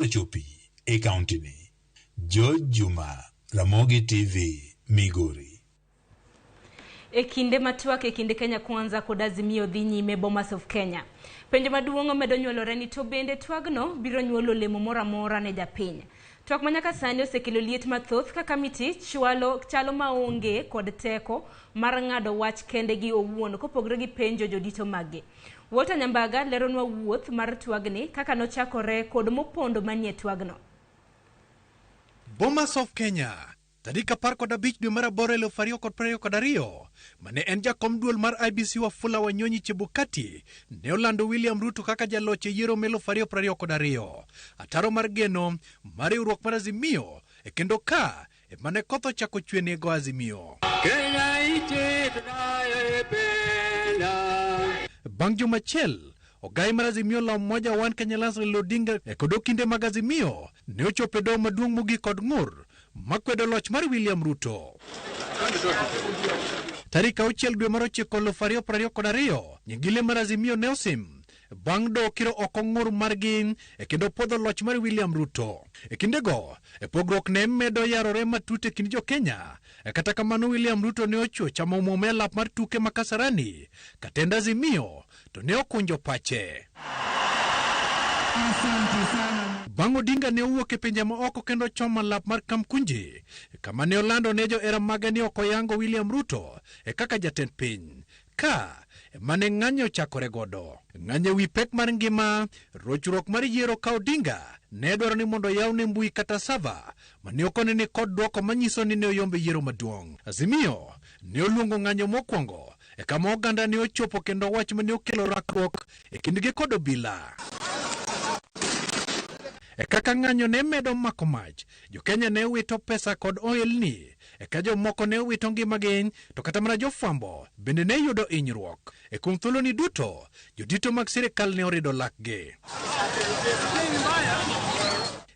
Ochopi e kaunti ni. George Juma, Ramogi TV, Migori. E kinde ma twak e kind Kenya Kwanza kod Azimio dhi nyime Bomas of Kenya. Penjo maduong' medo nyuolore ni to bende twagno biro nyuolo olemo moro amora ne japiny. Twak ma nyaka sani osekelo liet mathoth ka kamiti chwalo chalo maonge kod teko mar ng'ado wach kende gi owuon kopogre gi penjo jodito maggi. Walter Nyambaga leronwa wuoth mar twagni kaka nochakore kod mopondo manie twagno. Bomas of Kenya, tarik 15 dwe mar aboro 2022, mane en jakom duol mar IEBC Wafula Wanyonyi Chebukati ne olando William Ruto kaka jaloch e yiero 2022. Ataro mar geno mar riwruok mar Azimio e kendo ka ema ne koth ochako chwe nego Azimio. Bang' juma achiel, ogai mar Azimio la Umoja One Kenya Alliance Raila Odinga e kod okinde mag Azimio ne ochopo e doho maduong' mogik kod ng'ur makwedo loch mar William Ruto. Tarik 6 dwe mar 9 2022, nyingile mar Azimio ne osim bang' doho kiro oko ng'ur margi e kendo puodho loch mar William Ruto. E kindego, e pogruok ne medo yarore matut e kind jo Kenya. E kata kamano William Ruto ne ochuo chamo omuom e alap mar tuke ma Kasarani katend Azimio to ne okunjo pache. Bang' Odinga ne owuok e pinje ma oko kendo chomo alap mar Kamkunji kama ne olando ne johera mage ni ok oyango William Ruto e kaka jatend piny. Ka ema ne ng'anyo ochakore godo. Ng'anyo ewi pek mar ngima, rochruok mar yiero ka Odinga ne dwaro ni mondo oyawne mbui kata sava mane okone ni kod dwoko manyiso ni ne oyombe yiero maduong'. Azimio ne oluongo ng'anyo mokwongo e kama oganda ne ochopo kendo wach mane okelo rakruok e kindgi kod obila. E kaka ng'anyo ne medo mako mach, jo-Kenya ne wito pesa kod ohelni, e ka jomoko ne wito ngimagi, to kata mana jofwambo bende ne yudo hinyruok. E kuom thuoloni duto, jodito mag sirikal ne orido lakgi.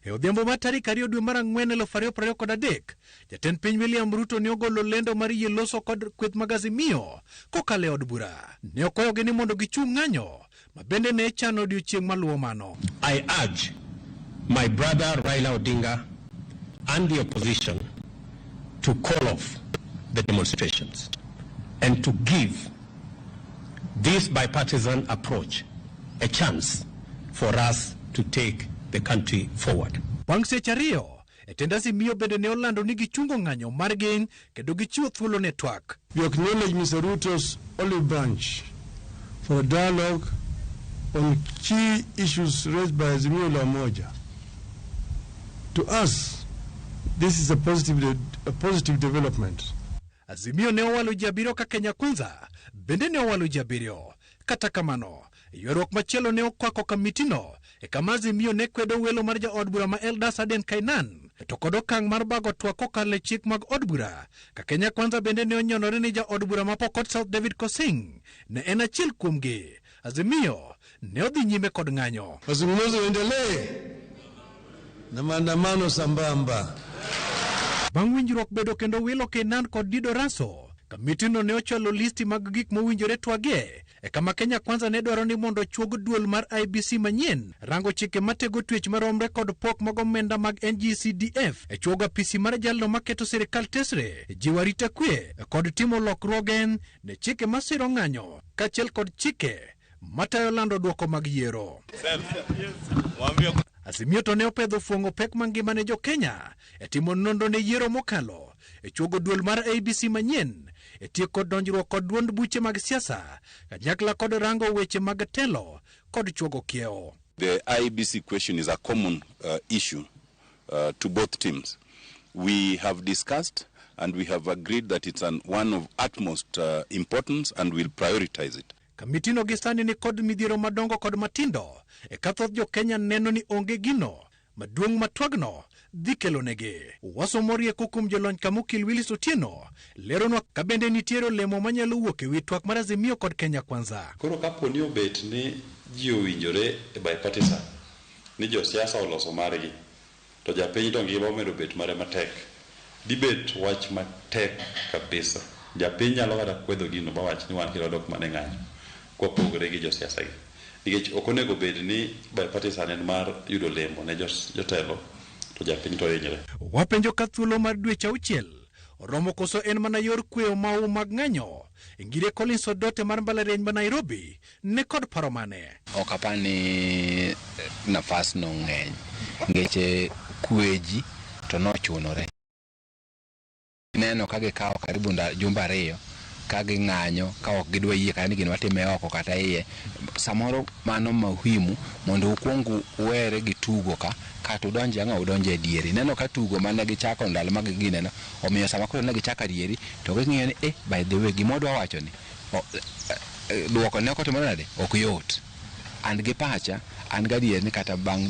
E odhiambo mar tarik 2 dwe mar 4 2023, jatend piny William Ruto ne ogolo lendo mar yie loso kod kweth mag Azimio kokalo e od bura. Ne okwayogi ni mondo gichung' ng'anyo ma bende ne chano odiochieng' maluwo mano. I urge my brother Raila Odinga and the opposition to call off the demonstrations and to give this bipartisan approach a chance for us to take the country forward. Bang' seche 2, e tend Azimio bende ne olando ni gichungo ng'anyo margi kendo gichiwo thuolo ne twak. We acknowledge Mr. Ruto's olive branch for a dialogue on key issues raised by Azimio la Umoja. To us, this is a positive development. Azimio ne owalo ji 7 ka Kenya Kwanza bende ne owalo ji 7. Kata kamano, ywaruok machielo ne okwako kamitino e kama Azimio ne kwedo welo mar jaod bura ma Eldas Aden Kainan to kod okang' mar bago twak kokalo e chik mag od bura. Ka Kenya Kwanza bende ne onyonore ni jaod bura ma Pokot South David Kosing ne en achiel kuomgi. Azimio ne odhi nyime kod ng'anyo. Mazungumzo endelee na maandamano sambamba. Bang' winjruok bedo kendo wilo Kainan kod Dido Raso, kamitino ne ochwalo listi mag gik mowinjore twagie e kama Kenya Kwanza ne dwaro ni mondo ochuog duol mar IEBC manyien, rango chike matego twech maromre kod pok mag omenda mag NGCDF, e chuogo apisi mar jalno maketo sirikal tesre, jiwo arita kwe kod timo lokruoge ne chike masiro ng'anyo kaachiel kod chike matayo lando dwoko mag yiero. Azimio to ne opedho fuong'o pek mangima ne jo Kenya e timo nonro ne yiero mokalo, e chuogo duol mar IEBC manyien, e tieko donjruok kod duond buche mag siasa, kanyakla kod rango weche mag telo kod chuogo kiewo. The IEBC question is a common issue to both teams. We have discussed and we have agreed that it's one of utmost importance and we'll prioritize it. Kamitino gi sani ni kod midhiero madongo kod matindo, e ka thoth jo Kenya neno ni onge gino maduong' ma twagno dhi kelonegi. Wasomo rieko kuom jolony Kamukil Willis Otieno leronwa ka bende nitiere olemo manyalo wuok e wi twak mar Azimio kod Kenya Kwanza. Koro kapo ni obet ni ji owinjore e bipartisan, ni josiasa oloso margi, to japiny to ngima omedo bet mare matek. Dibet wach matek kabisa. Japiny nyalo kata kwedho gino mawach ni wan kendo dok mana e ng'anyo, kwapogore gi josiasa gi. Nikech ok onego bed ni bipartisan en mar yudo lemo ne jotelo to japiny to hinyre. Wapenjo ka thuolo mar dweche 6 oromo koso en mana yor kweyo mau mag ng'anyo. Ngire Collins Odote mar mbalariany ma Nairobi ne kod paro mane? Ok apar ni nafas no ng'eny ngeche kweji to nochunore. Neno ka gikawo karibu jumbe 2 ka ging'anyo ka ok gidwa yie kata ni gino watime oko kata iye. Samoro mano muhimu mondo ukwong uwere gi tugo ka kata udonje ang'o udonje e dieri. Neno ka tugo mane gichako ndalo mag gineno omiyo sama koro ne gichako adieri to ging'iyo ni by the way gima odwa wacho ni duoko ne ok otimore nade ok yot. An gi pacha an gadier ni kata bang'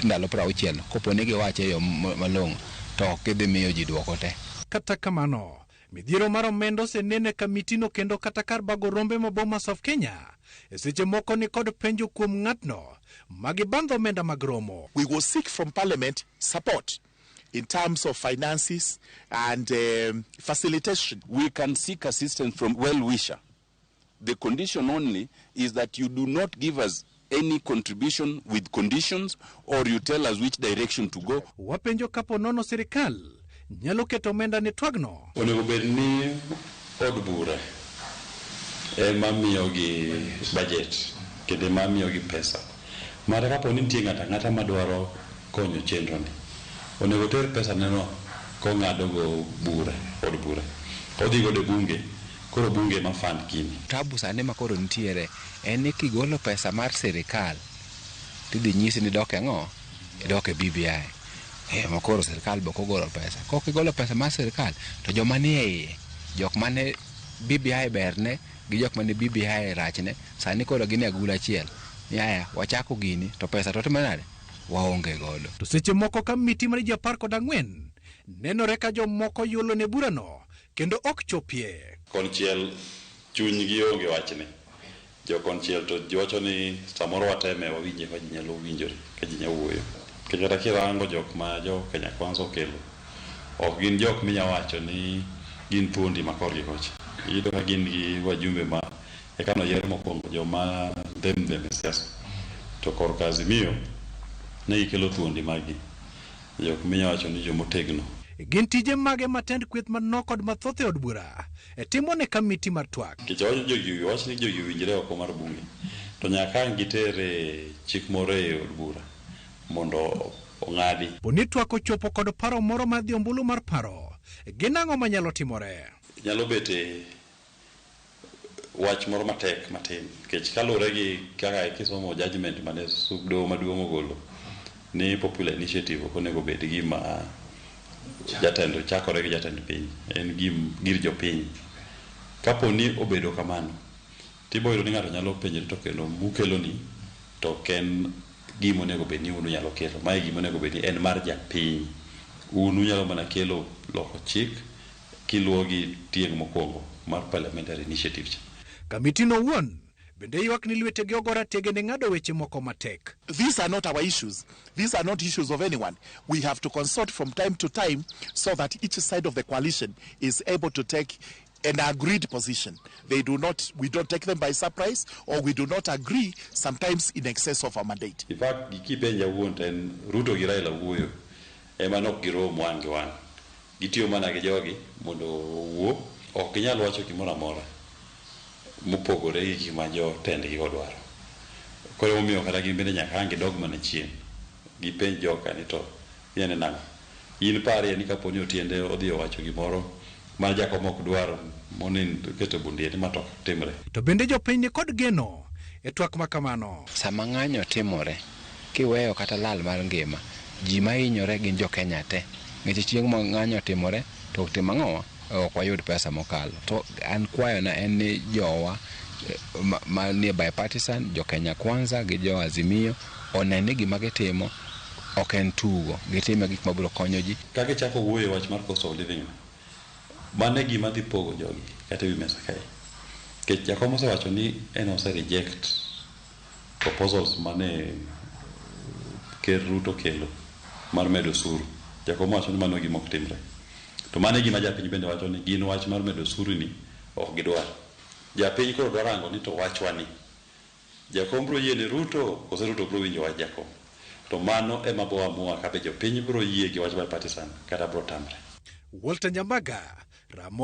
ndalo 60 kopo ni giwache e yo malong'o to ok gidhi miyo ji duoko te. Kata kamano, midhiero mar omenda osenene kamitino kendo kata kar bago rombe ma Bomas of Kenya e seche moko ni kod penjo kuom ng'atno magibandho omenda mag romo. We will seek from Parliament support in terms of finances and facilitation. We can seek assistance from well-wisher. The condition only is that you do not give us any contribution with conditions or you tell us which direction to go. Wapenjo kapo nono sirikal nyalo keto omenda ne twagno. Onego bed ni od bura ema miyogi budget kendo ema miyogi pesa. Mara kapo ni nitie ng'ato ang'ata madwaro konyo chenro ni, onego ter pesa neno kong'ado go bura, od bura. Odhi godo e bunge, koro bunge ema fund gini. Tabu sani ma koro nitiere en ni kigolo pesa mar sirikal tidhi nyisi ni dok e ang'o? Idok e BBI. Ma koro sirikal be ok ogolo pesa. Kok igolo pesa mar sirikal to joma nie iye, jok mane BBI berne gi jok mane BBI rachne, sani koro gin e agulu achiel. Ni aya, wachako gini to pesa to watimo nade? Waonge godo. To seche moko ka miti mar ji 14 nenore ka jomoko yulo ne burano kendo ok chopie. Konchiel chunygi onge wachni. Jo konchiel to ji wacho ni samoro wateme wawinje ka ji nyalo winjore, ka ji nyalo wuoyo. Nikech kata kirango jok ma jo Kenya Kwanza okelo, ok gin jok minya wacho ni gin thuondi ma korgi kocha. Iyudo ka gin gi wajumbe ma eka noyier mokwongo joma dhem dhem e siasa. To korka Azimio ne gikelo thuondi maggi, jok minya wacho ni jomotegno. Gin tije mage ma tend kweth manok kod mathoth e od bura e timo ne kamiti mar twak? Nikech wach ni jogi owinjre oko mar bunge, to nyaka ang' giter chik moro e od bura mondo ong'adi. Poni twak ochopo kod paro moro mar dhi ombulu mar paro, gin ang'o manyalo timore? Nyalo bet e wach moro matek matin, nikech kaluwore gi kaka kisomo judgment mane doho maduong' ogolo ni popular initiative ok onego bed gima jatend chakore gi jatend piny, en gir jopiny. Kapo ni obedo kamano, tibo yudo ni ng'ato nyalo penjore to kendo mukeloni to ok en gima onego bed ni un unyalo kelo. Mae gima onego bed ni en mar japiny. Un unyalo mana kelo loko chik kiluwo gi tieng' mokwongo mar parliamentary initiative cha. Kamitino owuon bende ywak ni lwetegi ogore atege ne ng'ado weche moko matek. These are not our issues. These are not issues of anyone. We have to consult from time to time so that each side of the coalition is able to take an agreed position. They do not, we don't take them by surprise, or we do not agree sometimes in excess of our mandate. In fact, kipenja wuon to en Ruto gi Raila wuoyo ema nok girom wang' gi wang'. Gitiyo mana gi jogi mondo owuo, ok ginyal wacho gimoro amora mopogore gi gima jotendgi odwaro. Koro emomiyo kata gin bende nyaka ang' gidog mana chien. Gipenj joka ni to inene nang'o. In parie ni kapo ni Otiende odhi owacho gimoro ma Jakom ok dwar mondo keto bundie ni ma to ok timre. To bende jopiny ni kod geno e twak ma kamano. Sama ng'anyo timore, kiweyo kata lal mar ngima, ji mahinyore gin jo Kenya te. Nikech chieng' ma ng'anyo otimore, to timo ang'o? Ok wayud pesa mokalo. To an kwayona en ni jowa manie bipartisan, jo Kenya Kwanza gi jo Azimio, one ni gima gitimo ok en tugo, gitime gik mabiro konyo ji. Ka gichako wuoyo e wach mar cost of living, mano e gima dhi pogo jogi kata ewi mesa kae. Nikech Jakom osewacho ni en ose reject proposals mane Ker Ruto kelo mar medo osuru. Jakom owacho ni mano gima ok timre. To mano e gima japiny bende wacho ni gin wach mar medo osuru ni ok gidwar. Japiny koro dwa rango ni to wachwa ni Jakom biro yie ne Ruto kose Ruto biro winjo wach jakom. To mano ema bo amua kabe jopiny biro yie gi wach bipartisan kata biro tamre. Walter Nyambaga, Ramo.